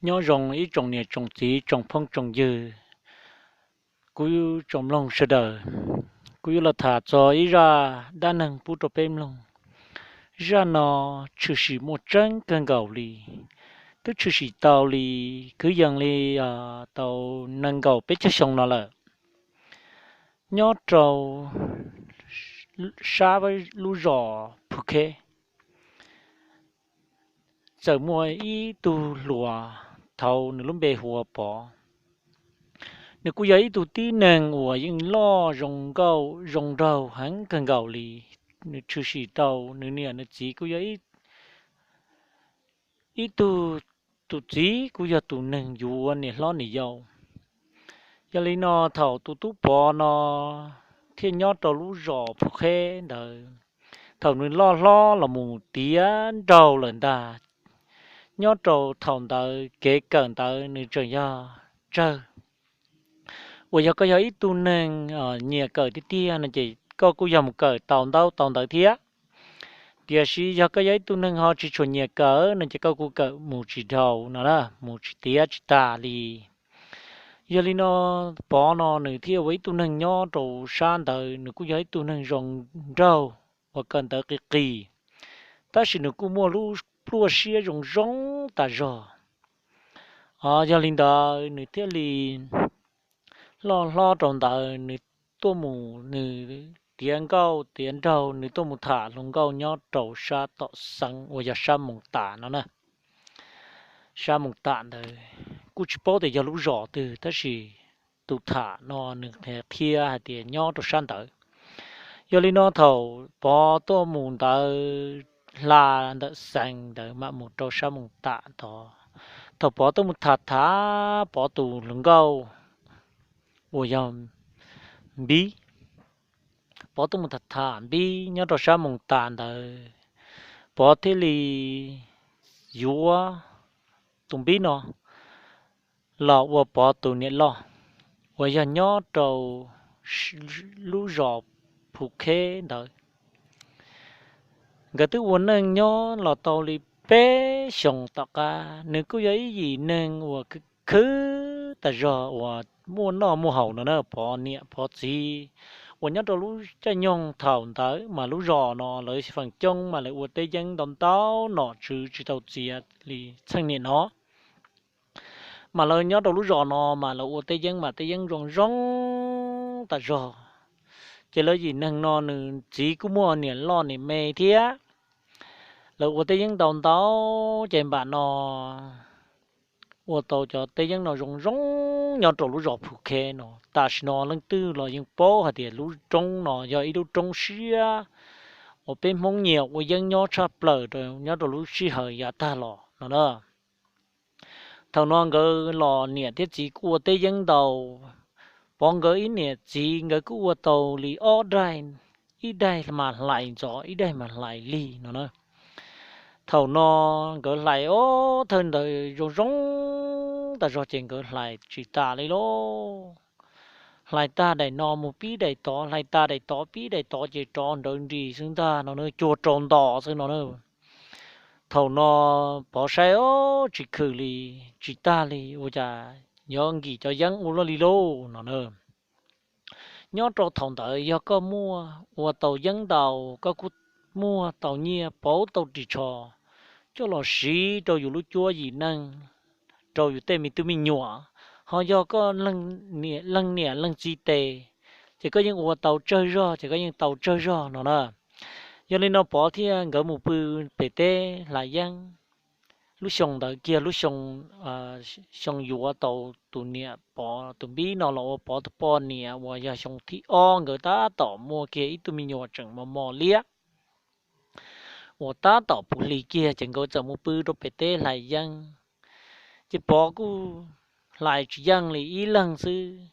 Nyob zoo ib tsoom niam tsoom txiv tsoom phooj tsoom ywg, kuv tsoom mloog sawv daws, kuv yuav los tham txog ib zaj dab neeg pub rau peb mloog. Zaj no tshwm sim muaj tseeb kawg nkaus li, twb tshwm sim tau li kwv yees li tau nees nkaum peb caug xyoo no lawm, nyob rau sab lub zos Phu Kheb. Txawm muaj ib tug hluas, thaum nws lub npe hu ua Pov. Nws kuj yog ib tug tib neeg uas yeej loj zoo nkauj zoo nraug heev kawg nkaus li. Nws tshwm sim rau nws niam nws txiv kuj yog ib tug, tus txiv kuj yog tus neeg yuav niam hlob niam yau. Yog li no thaum tus tub Pov no thiaj nyob rau lub zos Phu Kheb ntawd, thaum nws loj hlob los mus tiav nraug lawm ntag, nyob rau thaum ntawd kev kawm ntawv nws tseem yog tsawg. Uas yog koj yog ib tug neeg nyiam kawm tiag tiag no ces koj kuj yog mus kawm tau ntaub tau ntawv thiab. Tiam sis yog koj yog ib tug neeg ho tsis tshua nyiam kawm no ces koj kuj kawm mus tsis dhau no na, mus tsis tiav tsis tag li. Yog li no Pov no nws thiaj ua ib tug neeg nyob rau sab ntawd, nws kuj yog ib tug neeg zoo nraug uas kawm ntawv qis qis, tab sis nws kuj muaj lub pluaj siab zoo zoo tas zog. Yog li ntawd nws thiaj li loj hlob rau ntawd nws tuaj mus, nws tiav nkauj tiav nraug nws tuaj mus tham hluas nkauj nyob rau sab tom Xeev uas yog sab Moos Tas no na. Sab Moos Tas ntawd kuj tsis paub tias yog lub zos twg tab sis tus tham no nws qhia hais tias nyob rau sab ntawd. Yog li no thaum Pov tuaj mus ntawd hla ntawm Xeev ntawd mam mus rau sab Moos Tas tod, thaum Pov tuaj mus tham tham Pov tus hluas nkauj uas yog Npib, Pov tuaj mus tham tham Npib nyob rau sab Moos Tas ntawd, Pov thiaj li yuav tus Npib no los ua Pov tus niam loj uas yog nyob rau lub zos Phu Kheb ntawd. Nkawd twb ua neej nyob los tau li peb xyoos tom qab, nws kuj yog ib yim neeg uas khwv khwv tas zog uas muaj noj muaj haus no na. Pov niam Pov txiv uas nyob rau lub caij nyoog thaum ntawd mas lub zos no lawv feem coob mas lawv ua teb yeeb ntau ntau nom tswv tsis tau txiav li txheej niam no. Mas lawv nyob rau lub zos no mas lawv ua teb yeeb mas teb yeeb zoo zoo tas zog. Ces lawv yim neeg no nws txiv kuj muaj niam loj niam me thiab. Lawv ua teb yeeb ntau ntau ces npam no ua tau cov teb yeeb no zoo zoo nyob rau lub zos Phu Kheb no. Tam sim no leej twg los yeej paub hais tias lub roob no yog ib lub roob siab uas peb Hmoob nyiam ua yeeb nyob tshaj plaws rau nyob rau lub sij hawm yav tag los no na. Thaum no nkawd los niam thiab txiv kuj ua teb yeeb ntau. Pov nkawd ib niam txiv nkawd kuj ua tau li ob daim, ib daim mas hlais ntxov ib daim mas hlais lig no na. Thaum no nkawd hlais ob thawj ntawd zoo zoo tas zog ces nkawd hlais tsis tas li lauj. Hlais tag daim no mus pib daim tod, hlais tag daim tod pib daim tod ces rov nrawv nris xwb ntag no na, cuag rau nto xwb no na. Thaum no Pov saib ob tsis khwm li, tsis tag li ua cas yuav nkim cov yeeb ua luaj li lauj no na. Nyob rau thaum ntawd yog koj muaj ua tau yeeb ntau, koj kuj muaj tau nyiaj pauv tau ris tsho coj los siv rau yus lub cuab yim neej, rau yus tej me tub me nyuam. Ho yog koj leej niam leej txiv tes, ces koj yeej ua tau tsawg zog ces koj yeej tau tsawg zog no na. Yog li no Pov thiaj nkawd mus pw pem teb hlais yeeb. Lub xyoo ntawd kiag lub xyoo, xyoo yuav tau tus niam Pov tus Npib no los ua Pov tus poj niam uas yog xyoo thib ob, nkawd tab tom muaj kiag ib tug me nyuam tseem mos mos liab uas tab tom puv hlis kiag ces nkawd txawm mus pw rau pem teb hlais yeeb. Ces Pov kuj hlais tsis yeej li, ib leeg xwb.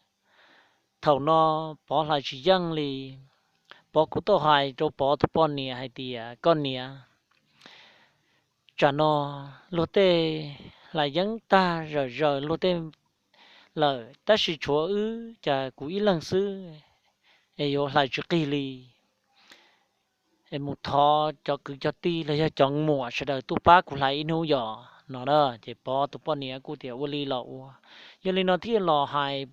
Thaum no Pov hlais tsis yeej li, Pov kuj tau hais rau Pov tus poj niam hais tias, koj niam, tsam no luag tej hlais yeeb tag zawm zaws luag tej lawm, tab sis tshuav wb cas kuv ib leeg xwb es yuav hlais tsis qig li. Es mus thov cov kwv cov tij los yog cov muam sawv daws tuaj pab kuv hlais ib hnub yom. no na. Ces Pov tus poj niam kuj tias ua li los ua. Yog li no thiaj los hais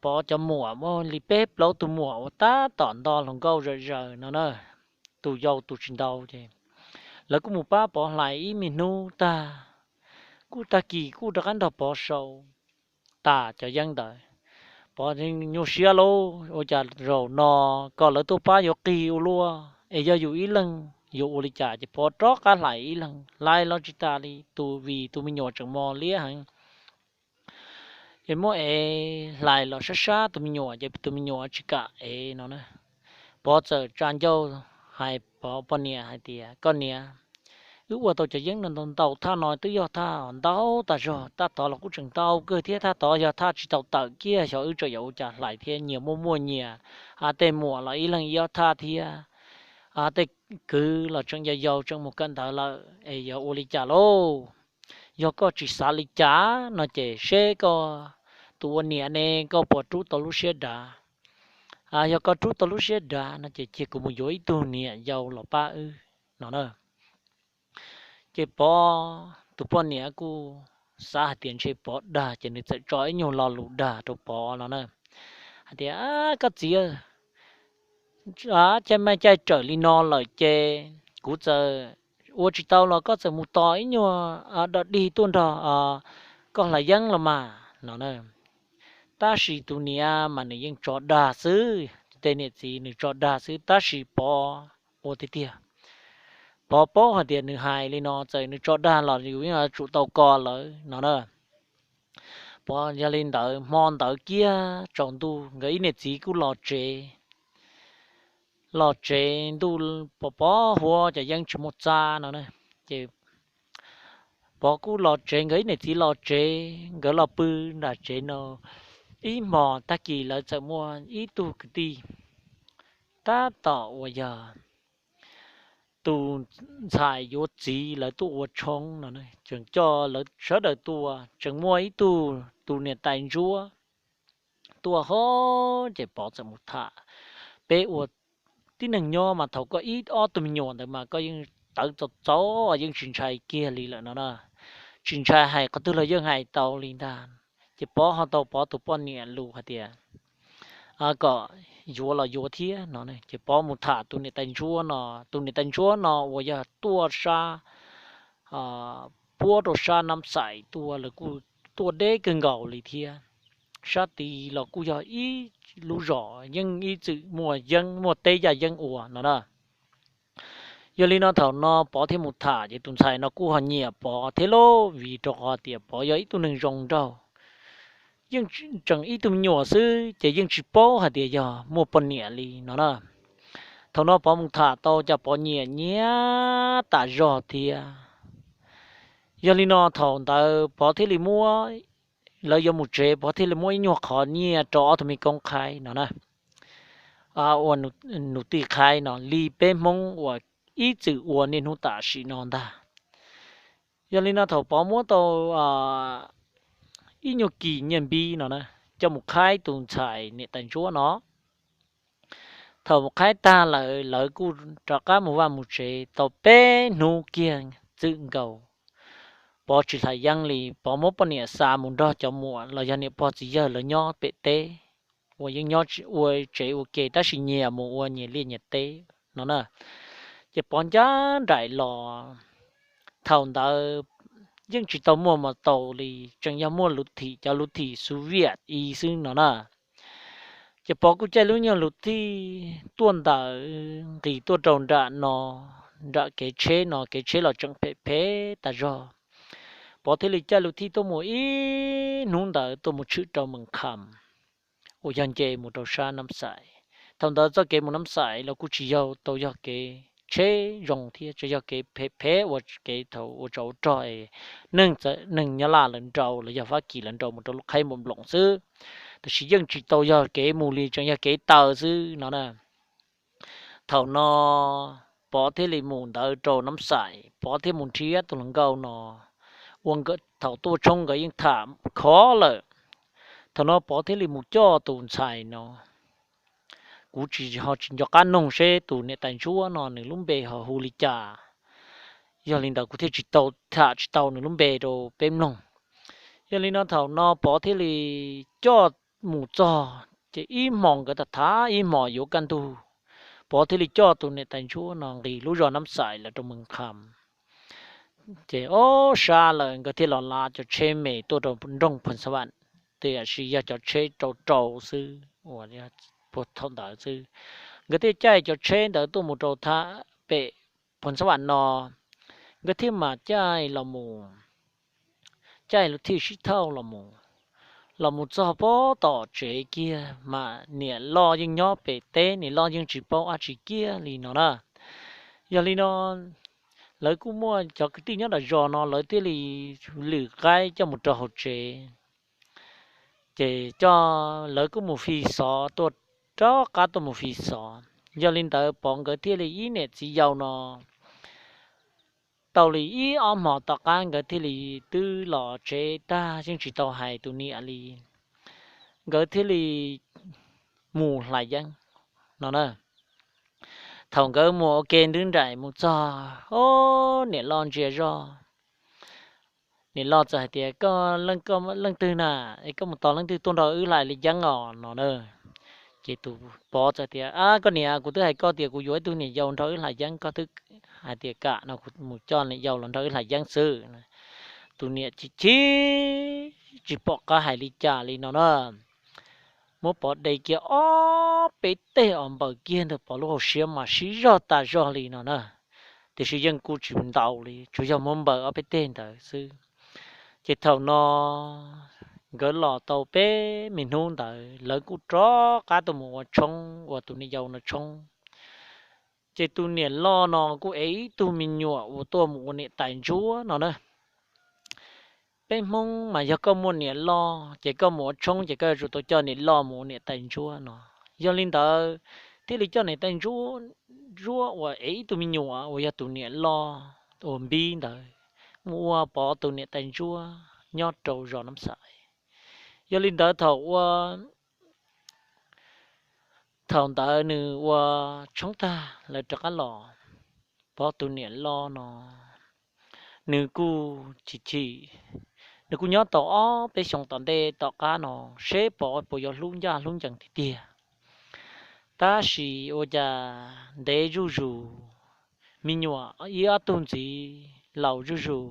Pov cov muam muaj li peb plaub tus muam uas tab tom nto hluas nkauj zom zaws no na, tus yau tus tsis ntau ces lawv kuj mus pab Pov hlais ib me hnub tag, kuj tag kis kuj rov qab nrog Pov sau tas cov yeeb ntawd. Pov nyuaj siab lauj, ua cas zaum no kom lawv tuaj pab yuav qig ua luaj es yog yus ib leeg yuav ua li cas. Ces Pov rov qab hlais ib leeg, hlais los tsis tas li tus, vim tus me nyuam tseem mos liab heev. Ces muab ev hlais los sab sab tus me nyuam ces tus me nyuam tsis kam ev no na. Pov txawm tsa ncauj hais Pov poj niam hais tias, koj niam, wb ua tau cov yeeb no ntau ntau, thaj no twb yog thaj ntau tas zog, thaj tod los kuj tseem ntau kawg thiab, thaj tod yog thaj tsis tau tawm kiag, xyov wb tseem yuav ua cas hlais thiab, nyias muaj muaj nyias, tej muam los ib leeg ib ob thaj thiab, tej kwv los tseem yau yau tseem mus kawm ntawv lawm es yuav ua li cas lauj? Yog koj tsis xav li cas no ces seb koj tus ua niam ne koj puas rub tau lub siab dav. Yog koj rub tau lub siab dav no ces cia kuv mus yuav ib tug niam yau los pab wb no na. Ces Pov tus poj niam kuj xav hais tias ntshe Pov dag ces nws txawm tso ib nyuag lo lus dag rau Pov no na, hais tias, koj txiv, caij maj caij rawm li no lawm ces kuv txawm ua tsis tau los koj txawm mus tos ib nyuag dog dig tuaj nrog koj hlais yeeb los mas no na. Tab sis tus niam mas nws yeej tso dag xwb, tej niam txiv nws tso dag xwb tab sis Pov ua tiag tiag. Pov paub hais tias nws hais li no txawm nws tso dag los yus yeej yuav tsum tau ko lawm no na. Pov yog li ntawd hmo ntawd kiag tsaus ntuj nkawd ib niam txiv kuj los tsev, los tsev ntuj pos pos huab cov yeeb tsis muaj txab no na. Ces Pov kuj los tsev, nkawd ib niam txiv los tsev, nkawd los pw nram tsev no. Ib hmos tag kis lawv txawm muaj ib tug kwv tij tab tom uas yog tus ntxhais yuav txiv lawv tuaj ua tshoob no, tseem coj lawv sawv daws tuaj, tseem muaj ib tug tus niam tais ntsuab tuaj ho. Ces Pov txawm mus tham, peb ua tib neeg nyob mas thaum koj ib ob tug me nyuam ntawd mas koj yeej tawv txaus txaus, yeej tsis ntshai kiag li lawm no na. Tsis ntshai hais qhov twg los yeej hais tau li ntag. Ces Pov ho tau Pov tus poj niam lus hais tias kom yuav los yuav thiab no. Ces Pov mus tham tus niam tais ntsuab no, tus niam tais ntsuab no uas yog tuaj sab, puab rau sab Nab Xais tuaj, lawv kuj tuaj deb kawg nkaus li thiab. Sab tid los kuj yog ib lub zos yeej ib txwm muaj yeeb muaj teb yaj yeeb ua no na. Yog li no thaum no Pov thiaj mus tham ces tus ntxhais no kuj ho nyiam Pov thiab lauj, vim rau qhov tias Pov yog ib tug neeg zoo nraug, yeej tseem ib tug me nyuam xwb ces yeej tsis paub hais tias yog muaj poj niam li no na. Thaum no Pov mus tham tau cas Pov nyiam nyiam tas zog thiab. Yog li no thaum ntawd Pov thiaj li muab, lawv yuav mus tsev Pov thiaj li muab ib nyuag qhov nyiaj rau ob tug me koob qhaib no na, ua nus tij qhaib no li peb Hmoob uas ib txwm ua niaj hnub tam sim no ntag. Yog li no thaum Pov muab tau ib nyuag kis nyiaj npib no na, coj mus qhaib tus ntxhais niam tais ntsuab no. Thaum mus qhaib tag lawm lawv kuj rov qab mus vaj mus tsev tau peb hnub kiag txwm nkaus, Pov tsis hlais yeeb li, Pov muab poj niam xa mus nrog cov muam los yog niam pog txiv yawg lawv nyob pem teb, uas yeej nyob ua tsev ua ke tab sis nyias mus ua nyias liaj nyias teb no na. Ces Pov ncaj nraim los, thaum ntawd yeej tsis tau muaj mos taus li, tseem yog muaj luv thim, cov luv thim Xu Viaj i xwb no na. Ces Pov kuj caij lub nyuag luv thim tuaj ntawd nqis tuaj rau nram no, nram kev tsheb no, kev tsheb los tseem phem phem tas zog. Pov thiaj li caij luv thim tuaj mus ib hnub ntawd tuaj mus tshwm rau Mees Kham uas yog nce mus rau sab Nab Xais. Thaum ntawd txoj kev mus Nab Xais los kuj tsis yog tau yog kev tsheb zoo thiab, tsuas yog kev phem phem ua kev thaum ua tsov ua rog es neeg Nyab Laj lawv nrau los yog Fab Kis lawv nrau mus rau lub qhaib nploos nploos xwb, tiam sis yeej tsis tau yog kev mus li, tseem yog kev taws xwb no na. Thaum no Pov thiaj li mus ntawd rau Nab Xais, Pov thiaj mus nrhiav tus hluas nkauj no, ua thaum tuaj tshoob nkawd yeej tham khov lawm. Thaum no Pov thiaj li mus coj tus ntxhais no. Kuv tsis ho tsis nco qab noog seb tus niam tais ntsuab no nws lub npe ho hu li cas, Yog li ntawd kuv thiaj tsis tau tham tsis tau nws lub npe rau peb mloog. Yog li no thaum no Pov thiaj li coj mus txog ces ib hmos nkawd tham tham ib hmos yuav kaj ntug, Pov thiaj li coj tus niam tais ntsuab no nqis lub zos Nab Xais los rau Moos Kham. Ces ob sab lawm nkawd thiaj los lav cov tsheb me tuaj rau nroog Phoos Xab Vam, tiam sis yog cov tsheb rau rau xwb uas thaum ntawd xwb. Nkawd thiaj caij cov tsheb ntawd tuaj mus rau pem Phoos Xab Vam no, nkawd thiaj mam caij los mus, caij lub thij sib thauj los mus, los mus txog pob tom tsev kiag mas niam loj yeej nyob pem teb, niam loj yeej tsis paub dab tsi kiag li no na. Yog li no lawv kuj muaj cov kwv tij nyob nram zos no lawv thiaj li lwm qaib coj mus rau hauv tsev. Ces coj lawv kuj mus fi xov tuaj, rov qab tuaj mus fi xov. Yog li ntawd Pov nkawd thiaj li ib niam txiv yau no tau li ib ob hmos tom qab nkawd thiaj li twb los tsev tag yeej tsis tau hais tus niam li, nkawd thiaj li mus hlais yeeb no na. Thaum nkawd mus ua ke nrib nraim mus txog, o, niam loj ntsia zoj, niam loj txawm hais tias, Koj leej twg na? Es koj mus tos leej twg tuaj nrog wb hlais li yeeb os no na. Ces tus Pov txawm tias, Ab, koj niam, kuv twb hais koj tias kuv yuav ib tug niam yau nrog wb hlais yeeb, koj twb hais tias kam no kuv mus coj niam yau los nrog wb hlais yeeb xwb. Tus niam chim chim tsis pom qab hais li cas li no na, muab Pov de kiag ob peb teg os, npaws kiag ntawm Pov lub hauv siab mas siv zog tas zog li no na. Tiam sis yeej kuj tsis ntaus li, tsuas yog muab npaws ob peb teg ntawd xwb. Ces thaum no nkawd los tau peb me hnub ntawd lawv kuj rov qab tuaj mus ua tshoob, ua tus niam yau no tshoob. Ces tus niam loj no kuj ev ib tug me nyuam uas tuaj mus ua niam tais ntsuab no na. Peb Hmoob mas yog koj muaj niam loj ces koj mus ua tshoob ces koj yuav tsum tau coj niam loj mus ua niam tais ntsuab no. Yog li ntawd thiaj li coj niam tais ntsuab, ntsuab uas ev ib tug me nyuam uas yog tus niam loj uas npib ntawd mus ua Pov tus niam tais ntsuab nyob rau zos Nab Xais. Yog li ntawd thaum ua thaum ntawd nws ua tshoob tag lawv rov qab los, Pov tus niam loj no nws kuj chim chim, nws kuj nyob tau ob peb xyoos tom ntej tom qab no seb Pov puas yuav hlub ncaj hlub ncees tiag tiag. Tab sis ua cas ntev zuj zus, me nyuam ib ob tug ntxiv laus zuj zus,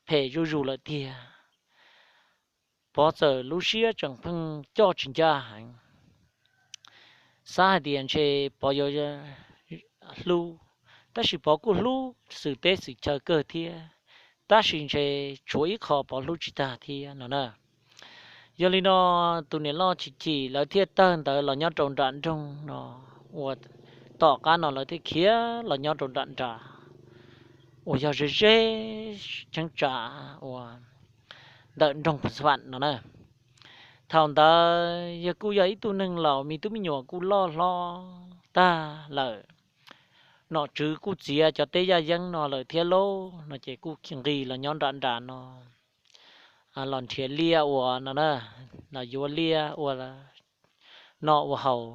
phem zuj zus lawm tiag. Pov txawm lub siab tseem pheej coj tsis ncaj heev, xav hais tias ntshe Pov yuav hlub, tab sis Pov kuj hlub xwm teb xwm chaw kawg thiab, tab sis ntshe tshuav ib qho Pov hlub tsis tag thiab no na. Yog li no tus niam loj chim chim lawv thiaj tawg ntawv los nyob rau nram nroog no, uas tom qab no lawv thiaj khiav los nyob rau nram nram uas yog ze ze cheeb tsam uas ntawm nroog Pha Vam no na. Thaum ntawd yog kuj yog ib tug neeg laus, me tub me nyuam kuj loj hlob tag lawm, nom tswv kuj txiav cov teb yaj yeeb no lawm thiab lauj no ces kuj nqis los nyob nram nram no los nrhiav liaj ua no na, los yuav liaj ua noj ua haus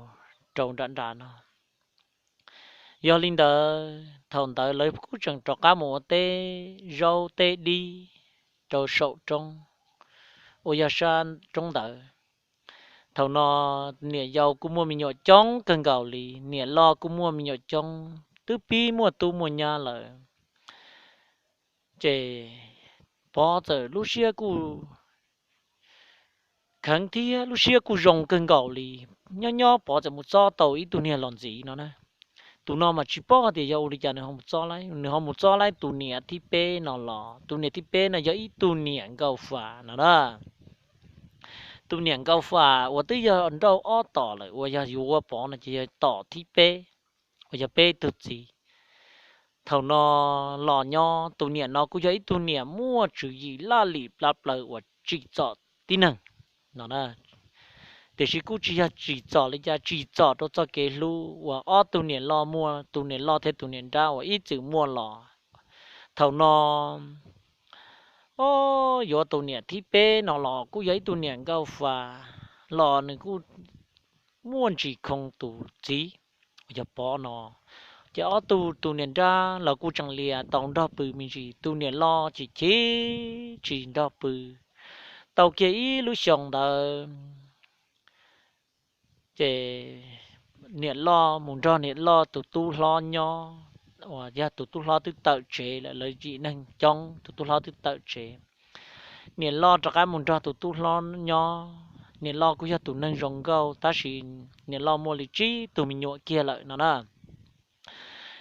rau nram nram no. Yog li ntawd thaum ntawd lawv kuj tseem rov qab mus ua teb zaub teb dib rau saum roob uas yog sab roob ntawd. Thaum no niam yau kuj muaj me nyuam coob kawg nkaus li, niam loj kuj muaj me nyuam coob, twb pib muaj tub muaj nyab lawm. Ces Pov txawm lub siab kuj kheev thiab lub siab kuj zoo kawg nkaus li. Nyob nyob Pov txawm mus txob tau ib tug niag los ntxiv no na. Tus no mas tsis paub hais tias yog ua li cas nws ho mus txob laib, nws ho mus txob laib tus niam thib peb no los. Tus niam thib peb no yog ib tug niam nkauj fa no na. Tus niam nkauj fa uas twb yog nrauj ob tom lawm uas yog yuav Pov no ces yog tom thib peb, uas yog peb tug txiv. Thaum no los nyob tus niam no kuj yog ib tug niam muaj tswv yim laj lim plab plaws uas tsim txom tib neeg no na. Tiam sis kuj tsis yog tsim txom li cas, tsim txom rau txoj kev hlub uas ob tug niam loj muaj, tus niam loj thiab tus niam nrab uas ib txwm muaj los. Thaum no o, yuav tus niam thib peb no los kuj yog ib tug niam nkauj fa los nws kuj muaj ntsis khoo tus txiv uas yog Pov no. Ces ob tug tus niam nrab los kuj tseem lias tau nrog pw me ntsis, tus niam loj chim chim tsis nrog pw. Tau kiag ib lub xyoos ntawd ces niam loj mus nrog niam loj tus tub hlob nyob, uas yog tus tub hlob twb tawm tsev lawm, lawv yim neeg coob, tus tub hlob twb tawm tsev. Niam loj rov qab mus nrog tus tub hlob nyob, niam loj kuj yog tus neeg zoo nkauj tab sis niam loj muaj li tsib tug me nyuam kiag lawm no na.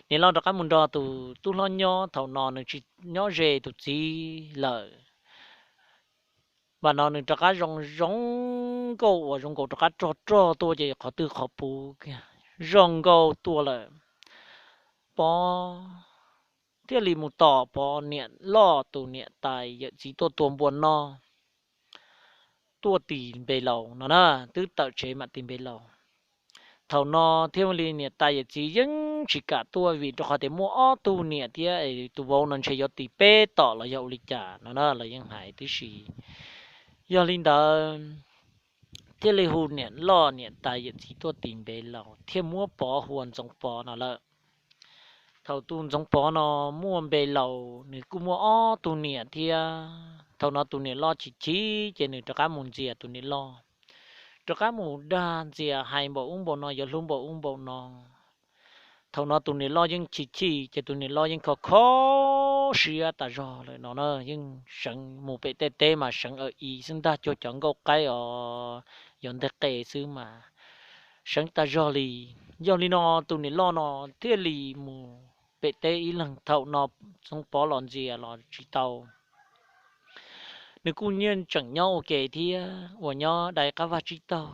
Niam loj rov qab mus nrog tus tub hlob nyob, thaum no nws tsis nyob ze tus txiv lawm. Mas no nws rov qab zoo zoo nkauj uas zoo nkaus rov qab rog rog tuaj ces qhov twg qhov puv zoo nkauj tuaj lawm. Pov thiaj li mus tom Pov niam loj tus niam tais yawm txiv tuaj tua npua noj tuaj tis npe laus no na, twb tawm tsev mam tis npe laus. Thaum no thiaj li niam tais yawm txiv yeej tsis kam tuaj vim rau qhov tias muaj ob tug niam thiab, tus vauv no ntshe yuav tis peb tom los yog ua li cas no na, los yeej hais tib si. Yog li ntawd thiaj li hu niam loj niam tais yawm txiv tuaj tis npe laus thiaj muab Pov hu ua Ntxoov Pov no lawm. Thaum tus Ntxoov Pov no muaj npe laus, nws kuj muaj ob tug niam thiab. Thaum no tus niam loj chim chim ces nws rov qab mus ntxias tus niam loj, rov qab mus dag ntxias hais npaum ub npaum no, yuav hlub npaum ub npaum no. Thaum no tus niam loj yeej chim chim ces tus niam loj yeej kho kho siab tas zog lawm no na, yeej seev mus pem tej teb mas seev awm i xwb ntag, cuag cov nkauj qaib os, yuav nteg qe xwb mas seev tas zog li. Yog li no tus niam loj no thiaj li mus pem teb ib leeg. Thaum no Ntxoov Pov los ntxias los tsis tau, nws kuj yeej tseem nyob ua ke thiab uas nyob dai qab vaj tsib taug,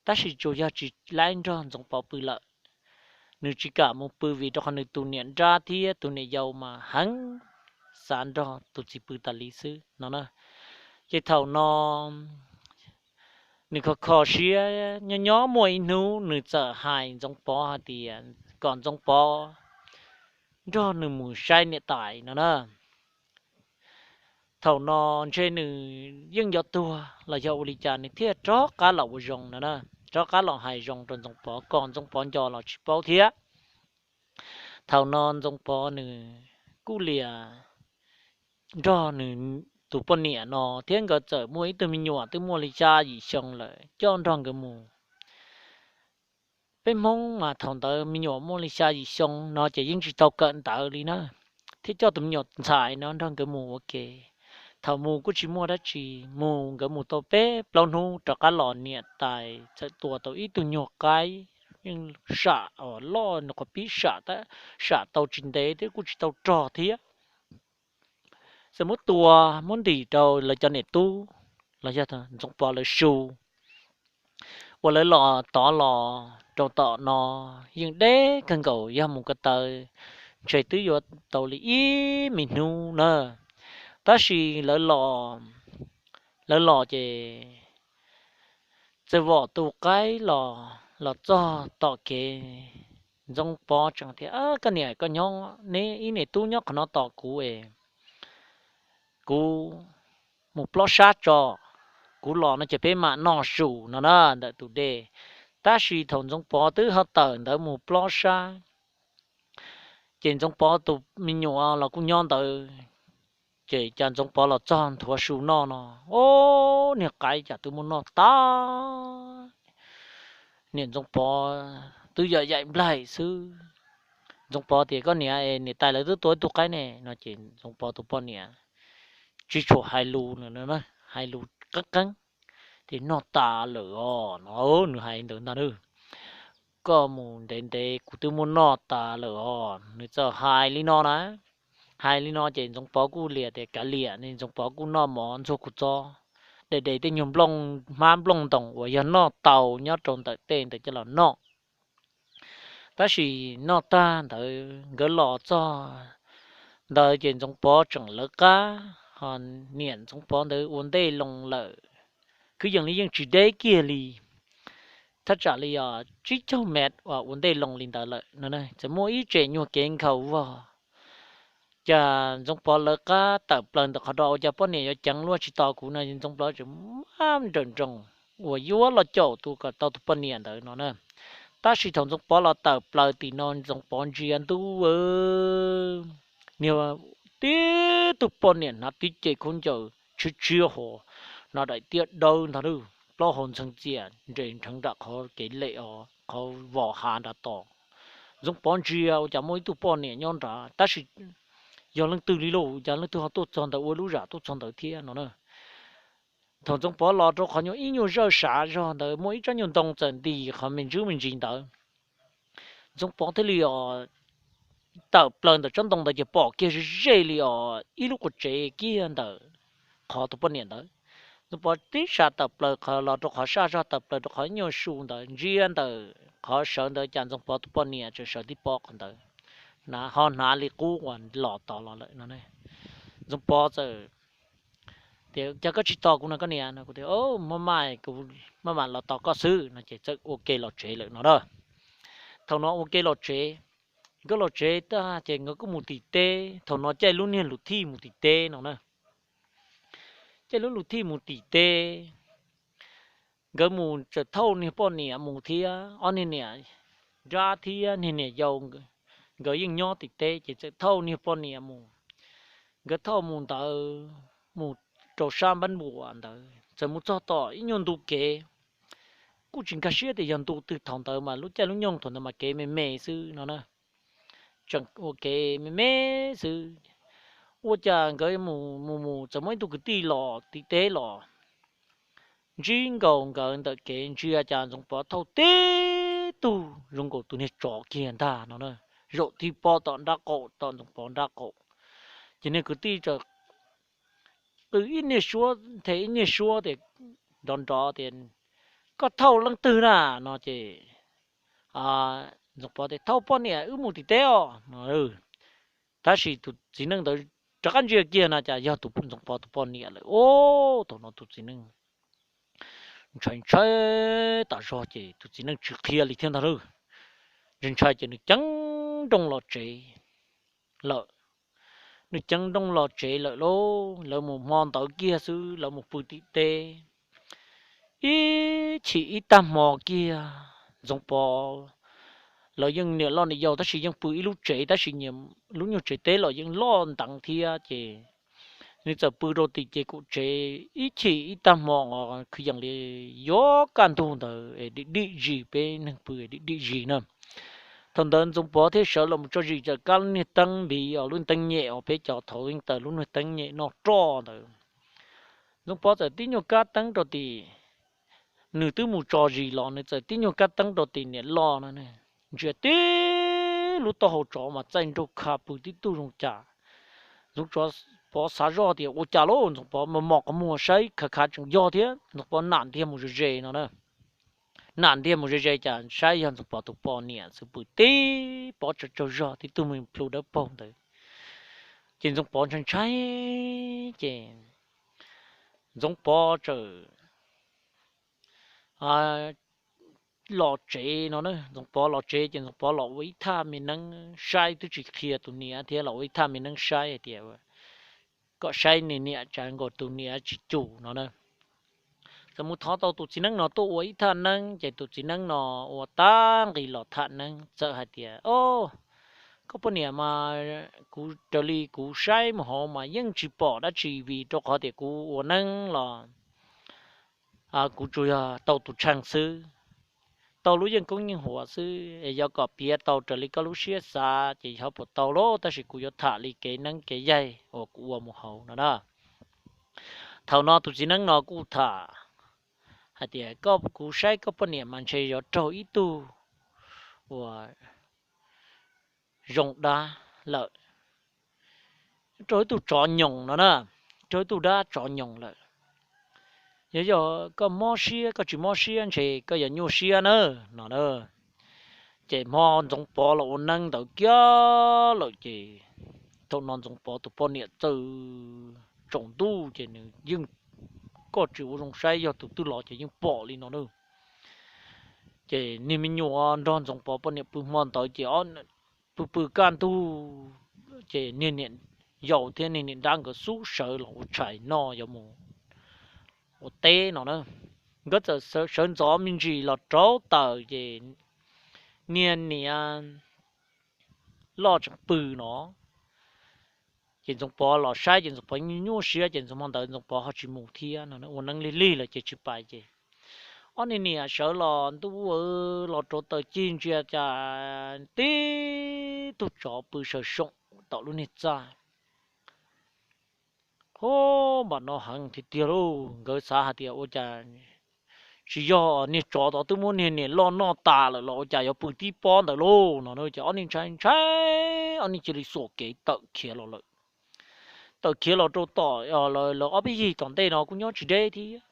tab sis tsuas yog tsis laib nrog Ntxoov Pov pw lawm. Nws tsis kam mus pw vim rau qhov nws tus niam nrab thiab tus niam yau mas heev, xav nrog tus txiv pw tas li xwb no na. Ces thaum no nws kho kho siab nyob nyob muaj ib hnub nws txawm hais Ntxoov Pov hais tias kom Ntxoov Pov nrog nws mus saib niam tais no na. Thaum no ntshe nws yeej yuav tuag los yog ua li cas nws thiaj rov qab los ua zoo no na, rov qab los hais zoo rau Ntxoov Pov kom Ntxoov Pov nco los tsis paub thiab. Thaum no Ntxoov Pov nws kuj lias nrog nws tus poj niam no thiab nkawd txawm muaj ib tug me nyuam twb muaj li xya yim xyoo lawm coj nrog nkawd mus. Peb Hmoob mas thaum ntawd me nyuam muaj li xya yim xyoo no ces yeej tsis tau kawm ntawv li na, thiab coj tus me nyuam ntxhais no nrog nkawd mus ua ke. Thaum mus kuj tsis muaj dab tsi, mus nkawd mus tau peb plaub hnub rov qab los niam tais txawm tua tau ib tug nyuag qaib, yeej sam loj nws qhov pib sam, sam tau tsis ntev thiab kuj tsis tau rog thiab. Txawm muab tua, muab ntim rau lawv cov niam tub los yog Ntxoov Pov lawv su. Uas lawv los tod los rau tom no yeej deb kawg nkaus, yog mus ko taw ntshe twb yuav tau li ib me hnub na. Tab sis lawv los, lawv los ces txawm vom tus qaib los, los txog tom kev, Ntxoov Pov tseem tias, Koj niam koj nyob, neb ib niam tub nyob qhov no tos kuv es kuv mus plob sab tso, kuv los no ces peb mam noj su no na ntawm tus dej. Tab sis thaum Ntxoov Pov twb ho tawm ntawd mus plob sab, ces Ntxoov Pov tus me nyuam los kuj nyob ntawd, ces cas Ntxoov Pov los txog nthuav su noj no, o, niag qaib cas twb muab noj tas. Niam Ntxoov Pov twb yam yaim nplaig xwb. Ntxoov Pov tias, Koj niam, niam tais lawv twb tua ib tug qaib ne no ces Ntxoov Pov tus poj niam tsis tshua hais lus, hais lus qeeb qeeb tias, Noj tas lawm os no, nws hais ntawd ntag. Koj mus ntev ntev kuv twb muab noj tas lawm os, nws txawm hais li no na. Hais li no ces Ntxoov Pov kuj liam tias, Kav liam ne. Ntxoov Pov kuj noj mov ntxuag kua txob, de de tej nyuag nplooj hmab nplooj ntoos uas yog noj tau nyob rau ntawm tej ntawd coj los noj. Tab sis noj tag ntawd nkawd los txog ntawd ces Ntxoov Pov tseem lawv qab, ho niam Ntxoov Pov ntawd ua ntej loo lawm, kwv yees li yeej tsis deb kiag li, thaj tsam li tsib caug mev uas ua ntej loo li ntawd lawm no. Txawm muaj ib tsev nyuag kev nkhaus vog, cas Ntxoov Pov lawv qab tawm plaws ntawm qhov do ua cas poj niam yuav ceev luaj tsis tos kuv no, Ntxoov Pov tseem maj nrawm nroos uas yuav los caum tus kom tau tus poj niam ntawd no na. Tab sis thaum Ntxoov Pov los tawm plaws tim no Ntxoov Pov ntsia ntuj, niag tib tug poj niam hnav tib ce khaub ncaws tshiab tshiab ho, hnav daim tiab dawb ntag, plaub hau ntxheev txias nres nrheev nram qhov kev lem os, qhov vos hav nrad tos. Ntxoov Pov ntsia ua cas muaj ib tug poj niam nyob nrad, tab sis yog leej twg li lauj, cas leej twg ho tuaj txog ntawd, ua lub zam tuaj txog ntawd thiab no na. Thaum Ntxoov Pov los rau qhov nyuag ib nyuag zawj sav zog ntawd muaj ib tsob nyuag ntoo txawm nti qhov me ntsis me ntsis ntawd. Ntxoov Pov thiaj li os tawm plaws ntawm tsob ntoo ntawd ces pom kiag ze ze li os ib lub quas tsev kiag ntawm qhov tus poj niam ntawd. Ntxoov Pov tib sab tawm plaws qhov los rau qhov saj zog, tawm plaws rau qhov ib nyuag su ntawd, ntsia ntawm qhov sawv ntawd cas Ntxoov Pov tus poj niam tseem sawv tib pob qhov ntawd, ho hnav li qub uas los tos los lawm no. Ntxoov Pov txawm tias, Cas koj tsis tos kuv no koj niam? No kuv tias, Maj mam, kuv maj mam los tos koj xwb no ces txawm ua ke los tsev lawm no na. Thaum no ua ke los tsev, nkawd los tsev tag ces nkawd kuj mus tim teb, thaum no caij lub niag lus thij mus tim teb no na. Caij lub lus thij mus tim teb, nkawd mus txawm thauj niag poj niam mus thiab ob niag niam nrab thiab niag niam yau, nkawd yeej nyob tim teb ces txawm thauj niag poj niam mus. Nkawd thauj mus ntawd mus rau sab npab npuas ntawd txawm mus txog tom ib nyuag ntu kev, kuj tsis nkag siab tias yog ntu twg, thaum ntawd mas lub caij lub nyoog thaum ntawd mas kev me me xwb no na. Tseem ua kev me me xwb, ua cas nkawd mus mus mus txawm muaj ib tug kwv tij los tim teb los ntsib nkaus nkawd ntawm kev, ntsia cas Ntxoov Pov thauj tib tug zoo nkaus tus niag tsov kiag ntag no na, zaum tib pob tom nrab qaum, tom Ntxoov Pov nrab qaum. Ces niag kwv tij txawm qw ib niag suab nthe ib niag suab tias, nrov nrov tias, Koj thauj leej twg na? No ces Ntxoov Pov tias, Thauj poj niam wb mus tim teb os no. Tab sis tus txiv neej ntawd rov qab ntsia kiag no cas yog tus Ntxoov Pov tus poj niam lawm. Thaum no tus txiv neej ntshai ntshai tas zog ces tus txiv neej tsis qhia li thiab ntag lauj. Ntshai ntshai ces nws ceeb nrooj los tsev lawm. Nws ceeb nrooj los tsev lawm lauj, lawv mus hmo ntawd kiag xwb, lawv mus pw tim teb ib chim ib tag hmo kiag, Ntxoov Pov lawv yeej niam loj niam yau tab sis yeej pw ib lub tsev, tab sis lub nyuag tsev teb los yeej loj nteev thiab ces nws txawm pw rau tim ces kaum tsev ib chim ib tag hmo, kwv yees li yuav kaj ntug ntawd es dim dim zis, peb neeg pw dim dim zis na. Thaum ntawd Ntxoov Pov thiaj sawv los mus tso zis, txawm kab lub niag teeb npiv os, lub teeb nyem uas peb cov thaud yeej taws lub niag teeb nyem noj roj ntawd. Ntxoov Pov txawm tib nyuag kab teeb rau tim, nws twb mus tso zis los nws txawm tib nyuag kab teeb rau tim niam loj no, ntsia tib lub taub hau tsov mas txaij nraug kha pw tib tug zoo cas. Ntxoov Pov xav zoj tias ua cas lauj, Ntxoov Pov mos mos qhov muag saib khav khav tseem yog thiab, Ntxoov Pov nam ntiag mus ze ze no na. Nam ntiag mus ze ze cas saib yog Ntxoov Pov tus poj niam xwb pw tib pob tsaug tsaug zog tib tug me plhu dawb paug ntawd. Ces Ntxoov Pov ntshai ntshai ces Ntxoov Pov txawm los tsev no na. Ntxoov Pov los tsev ces Ntxoov Pov los ua ib thaj me neeb saib, twb tsis qhia tus niam thiab, los ua ib thaj me neeb saib hais tias kom saib niag niam tsav nkaus tus niam tsis cum no na. Txawm mus thov tau tus txiv neeb no tuaj ua ib thaj neeb ces tus txiv neeb no ua tag nqis los thaj neeb txawm hais tias, O, koj poj niam mas kuv raws li kuv saib mus hauv mas yeej tsis pom dab tsi vim rau qhov tias kuv ua neeb los kuv tsuas yog tau tus tsheej xwb, tau lub yeej koob yeej huam xwb es yog kom piav tau raws li koj lub siab xav ces ho puas tau lauj, tab sis kuv yuav tham li kev neeb kev yaig uas kuv ua mus hauv no na. Thaum no tus txiv neeb no kuj tham hais tias, Koj, kuv saib koj poj niam mas ntshe yuav raug ib tug uas zoo dab lawm, raug ib tug tsov nyoos no na, raug ib tug dab tsov nyoos lawm. Yog, yog koj mob siab, koj tsis mob siab ntshe koj yuav nyuaj siab na no na. Ces hmo Ntxoov Pov los ua neeb ntawd kiag lawm ces thaum no Ntxoov Pov tus poj niam txawm tsaus ntuj ces nws yeej, koj tsis ua zoo saib yog tus twg los ces yeej pom li no na. Ces niag me nyuam nrog Ntxoov Pov poj niam pw hmo ntawd ces pw pw kaj ntug ces niag niam yau thiab niag niam nrab nkawd xub sawv los ua tshais noj yuav mus ua teb no na. Nkawd txawm sawv ntxov me ntsis los rauv taws ces niag niam loj tseem pw no. Ces Ntxoov Pov los saib ces Ntxoov Pov nyuaj siab ces hmo ntawd Ntxoov Pov ho tsis mus thiab no, ua neeb lig lig lawm ces tsis pais ces ob niag niam sawv los ntuj, los rau taws cig ntsia cas tib tug tsov pw saw soom tom lub niag txaj. Ho, npam no heev tiag tiag lauj, nkawd xav hais tias ua cas tsis yog niag tsov tod twb muab niag niam loj noj tas lawm los ua cas yuav pw tib pob ntawd lauj no ces ob niag ntshai ntshai, ob niag cia li xuas kev tawm khiav los lawm. Tawm khiav los rau tom lawv ob peb yig tom ntej no kuj nyob tsis deb thiab.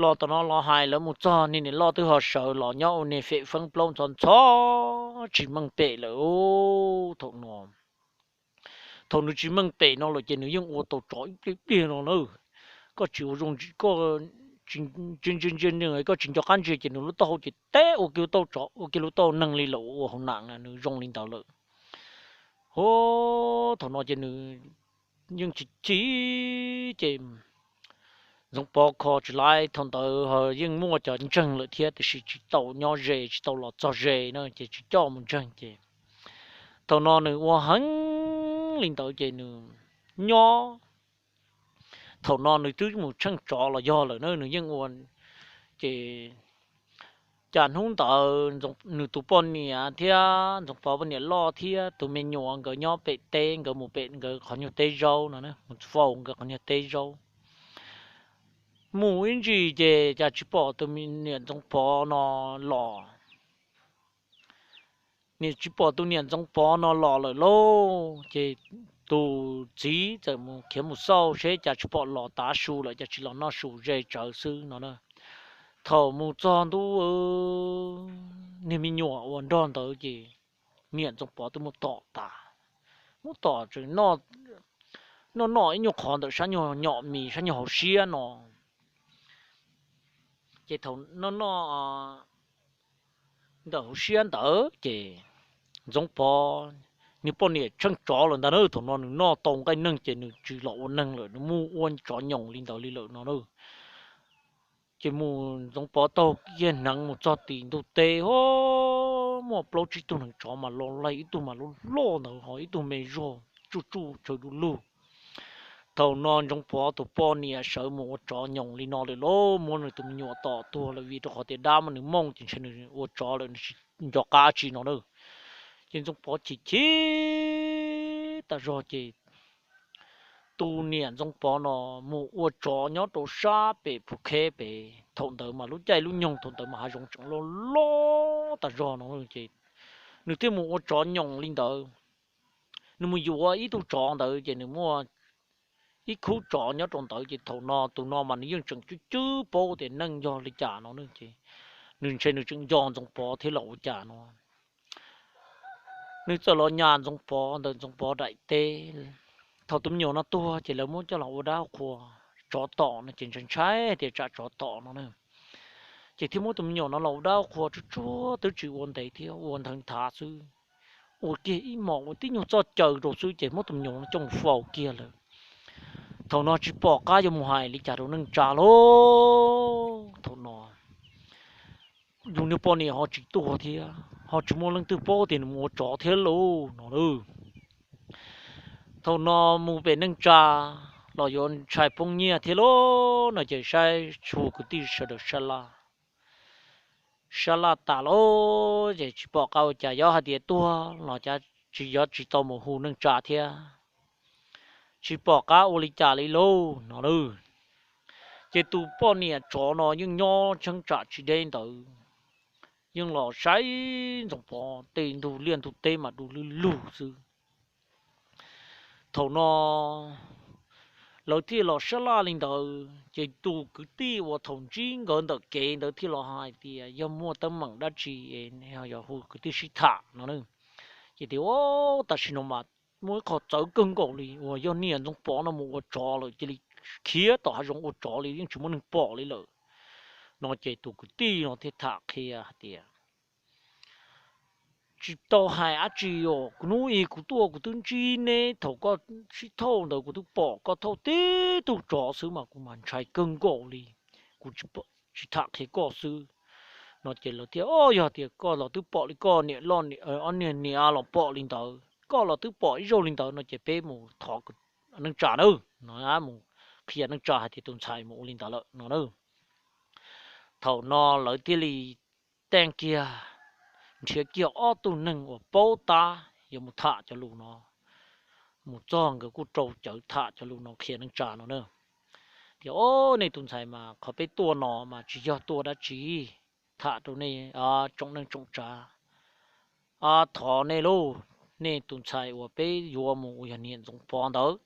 Los tom no los hais lawv mus txog niag niam loj twb ho sawv los nyob ua niag fem feeb plaub ntxhov ntxhov tsis meej pem lawm. Thaum no thaum nws tsis meej pem no lawm ces nws yeej ua tau tsov ib pliag pliag no na. Koj tsis ua zoo, koj ntsia ntsia ntsia, koj tsis nco qab ntsia ces nws lub taub hau ces teb ua kiag lub taub tsov, ua kiag lub taub neeg li lawm, ua hauv nam nws zoo li ntawd lawm. Ho, thaum no ces nws yeej chim chim ces Ntxoov Pov kho tsis laib, thaum ntawd yeej muaj cov ntseeg lawm thiab tiam sis tsis tau nyob ze, tsis tau los txog ze na ces tsis coj mus ntseeg ces thaum no nws ua heev li ntawd ces nws nyob. Thaum no nws twb mus tsheej tsov los yog lawm na, nws yeej ua. Ces cas hnub ntawd nws tus poj niam thiab Ntxoov Pov poj niam loj thiab tus me nyuam nkawd nyob pem teb, nkawd mus pem nkawd qhov nyuag teb zaub no, mus faus nkawd qhov nyuag teb zaub. Mus ib ntsis ces cas tsis pom tus niam Ntxoov Pov no los. Niam tsis pom tus niam Ntxoov Pov no los lawm lauj, ces tus txiv txawm mus khiav mus xauj seb cas tsis pom los tav su lawm, cas tsis los noj su ze tsawv xwb no. Thaum mus txog ntua, niag me nyuam uas nrog ntawd ces niam Ntxoov Pov twb muab tom tas, muab tom tseem noj noj ib nyuag qhov ntawm sab nyuag nyom mis sab nyuag hauv siab no. Ces thaum noj noj ntawm hauv siab ntawd ces Ntxoov Pov niag poj niam tsheej tsov lawm ntag na, thaum no nws noj tau nqaij neeg ces nws tsis los ua neeg lawm, nws mus ua tsov nyoos li ntawd li lawm no na. Ces mus Ntxoov Pov taug kiag hneev mus txog tim ntug teb ho, muaj plaub tsib tug neev tsov mas los laig, ib tug mas loj loj ntawd ho ib tug me zuag tsuj tsuj chaw du lug. Thaum no Ntxoov Pov tus poj niam sawv mus ua tsov nyoos li no lawm lauj, muab nws tus me nyuam tom tuag lawm vim rau qhov tias dab muab nws mooj ces ntshe nws ua tsov lawm nws tsis nco qab tsi no na. Ces Ntxoov Pov chim chim tas zog ces tus niam Ntxoov Pov no mus ua tsov nyob rau sab pem Phuv Kheb pem, thaum ntawd mas lub caij lub nyoog thaum ntawd mas hav zoov tseem loj loj tas zog no ces nws thiaj mus ua tsov nyoos li ntawd. Nws mus yuav ib tug tsov ntawd ces nws muaj ib khub tsov nyob rau ntawd ces thaum no tus no mas nws yeej tseem cwb cwb paub tias neeg yog li cas no ces nws ntshe nws tseem nco Ntxoov Pov thiab los ua cas no. Nws txawm los nyas Ntxoov Pov ntawm Ntxoov Pov daim teb. Thaum tus me nyuam no tuag ces lawv muab coj los ua dab qhua tsov tom no ces ntshai ntshai tias tsam tsov tom no na. Ces thiaj muab tus me nyuam no los ua dab qhua tsuag tsuag twb tsis ua ntev thiab ua ntheev nthav xwb. Ua kiag ib hmos ua tib nyuag txoj caw rau xwb ces muab tus me nyuam no coj mus faus kiag lawm. Thaum no tsis pom qab yuav mus hais li cas rau neej tsa lauj. Thaum no yus niag poj niam ho tsis tuag thiab ho tsis muaj leej twg paub tias nws mus ua tsov thiab lauj no lauj. Thaum no mus pem neej tsa los yuav ntshai poob nyiaj thiab lauj no ces saib txhua kwv tij sawv daws sab laj sab laj tas lauj ces tsis pom qab ua cas, yog hais tias tuag los cas tsis yog tsis tau mus hu neej tsa thiab, tsis pom qab ua li cas li lauj no lauj. Ces tus poj niam tsov no yeej nyob cheeb tsam tsis deb ntawd, yeej los saib Ntxoov Pov tej ntug liaj ntug teb mas du lug lug xwb. Thaum no lawv thiaj los sab laj li ntawd ces tus kwv tij uas thaum ntsib nkawd ntawm kev ntawd thiaj los hais tias yog muaj teeb meem dab tsi es yog hu kwv tij sib tham no. Ces tias tam sim no mas muaj ib qho txawv kawg nkaus li uas yog niam Ntxoov Pov no mus ua tsov lawm cia li khiav tom hav zoov ua tsov li yeej tsis muaj neeg pom li lawm no. Ces tus kwv tij no thiaj tham qhia hais tias tsis tau hais dab tsi os, kuv hnub ib kuv tuaj kuv twb ntsib neb thaum koj sib thauj ntawd kuv twb pom koj thauj tib tug tsov xwb mas kuv mas ntshai kawg nkaus li, kuv tsis tham qhia koj xwb. no ces lawv thiaj, o, yog tias koj los twb pom li koj niam loj, ob niag niam los pom li ntawd, koj los twb pom ib zaug li ntawd no ces peb mus thov neej tsa nawb no, mus qhia neej tsa hais tias tus ntxhais mus ua li ntawd lawm no na. Thaum no lawv thiaj li teej kiag, nrhiav kiag ob tug neeg uas paub tab yuav mus tham cov lus no, mus txog nkawd kuj rau cawv tham cov lus no qhia neej tsa no na. Tias, o, nej tus ntxhais mas qhov peb tuaj no mas tsis yog tuaj dab tsi, tham rau nej tsoom neej tsoom tsav, thov nej lauj, nej tus ntxhais uas peb yuav mus uas yog niam Ntxoov Pov ntawd,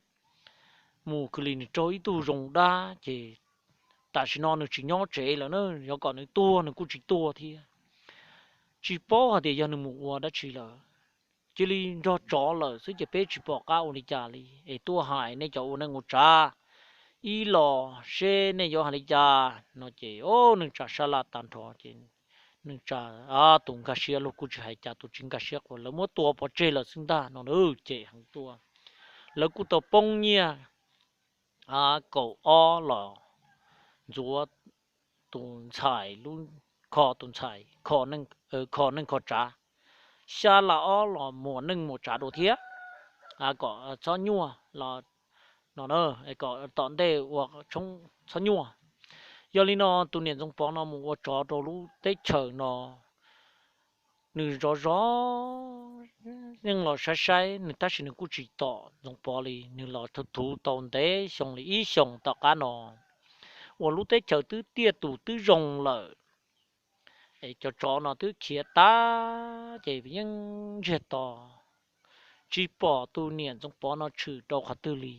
mus kws li nws raug ib tug zoo dab ces tam sim no nws tsis nyob tsev lawm na, yuav kom nws tuag nws kuj tsis tuag thiab. Tsis paub hais tias yog nws mus ua dab tsi lawm, cia li nrog tsov lawm xwb ces peb tsis pom qab ua li cas li es tuaj hais nej cov ua neej ua tsav ib los seb nej yuav hais li cas no ces, o, neej tsa sab laj tag nrho ces neej tsa, tus nkag siab luag kuj tsis hais cas, tus tsis nkag siab qhuas lawv muab tua pov tseg lawm xwb ntag no na, ces heev tuaj. Lawv kuj tau poob nyiaj kaum ob los ntxuav tus ntxhais lub, kho tus ntxhais, kho neej kho tsav, xya las ob los muas neej muas tsav dua thiab, kom txhob nyuaj los no, kom tom ntej ua tshoob txhob nyuaj. Yog li no tus niam Ntxoov Pov no mus ua tsov rau lub teb chaws no, nws zov zov yeej los saib saib nws tab sis nws kuj tsis tom Ntxoov Pov li, nws los thuv tau ntev xyoo li ib xyoos tom qab no uas lub teb chaws twb tiaj tus twb zoo lawm, cov tsov no twb khiav tag ces yeej ntsiag to, tsis pom tus niam Ntxoov Pov no tshwm rau qhov twg li.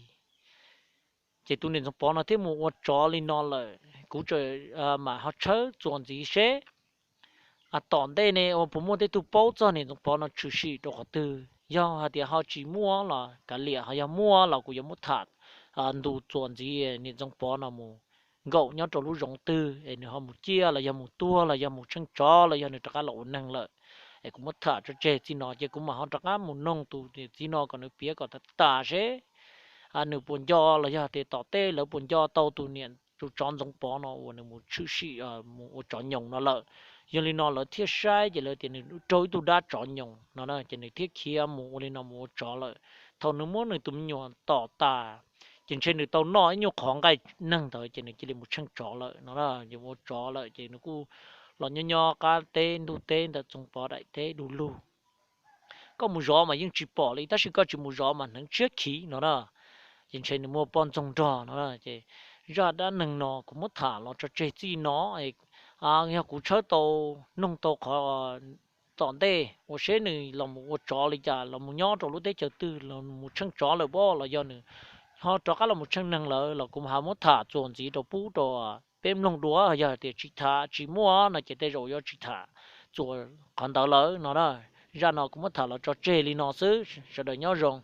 Ces tus niam Ntxoov Pov no thiaj mus ua tsov li no lawm, kuv tseem mam ho tshawb txuas ntxiv seb tom ntej ne ua puas muaj tej tug paub txog niam Ntxoov Pov no tshwm sim rau qhov twg. Yog hais tias ho tsis muaj los kav liam, ho yog muaj los kuv yuav muab tham ntu txuas ntxiv niam Ntxoov Pov no mus nkaum nyob rau lub zoov twg es nws ho mus ciaj los yog mus tuag los yog mus tsheej tsov los yog nws rov qab los ua neeg lawm. Es kuv muab tham tso tseg txij no ces kuv mam ho rov qab mus noog tus niam txiv no kom nws piav kom tas tas seb nws puas nco los yog tias tom tej lawv puas nco tau tus niam tus tsov Ntxoov Pov no uas nws mus tshwm sim mus ua tsov nyoos no lawm. Yog li no lawv thiaj saib ces lawv tias nws raug ib tug dab tsov nyoos no ces nws thiaj khiav mus ua li no mus ua tsov lawm. Thaum nws muab nws tus me nyuam tom tas ces ntshe nws tau noj ib nyuag qhov nqaij neeg ntawd ces nws cia li mus tsheej tsov lawm no, ua tsov lawm ces nws kuj los nyob nyob qab teb ntug teb ntawm Ntxoov Pov daim teb du lug. Koj mus zov mas yeej tsis pom li tab sis koj tsis mus zov mas hneev tshiab khiv no na. Ces ntshe nws muaj poj ntxoog nrog no ces zaj dab neeg no kuv muab tham los tso tseg txij no. Yog kuv tshawb tau, noog tau qhov tom ntej uas seb nws los mus ua tsov li cas, los mus nyob rau lub teb chaws twg, los mus tsheej tsov lawm pob los yog nws ho rov qab los mus tsheej neeg lawm los kuv mam ho muab tham txuas ntxiv rau pub rau peb mloog dua. Yog tias tsis tham tsis muaj no ces tej zaum yuav tsis tham txuas qhov ntawd lawm no na. Zaj no kuv muab tham los tso tseg li no xwb, sawv daws nyob zoo.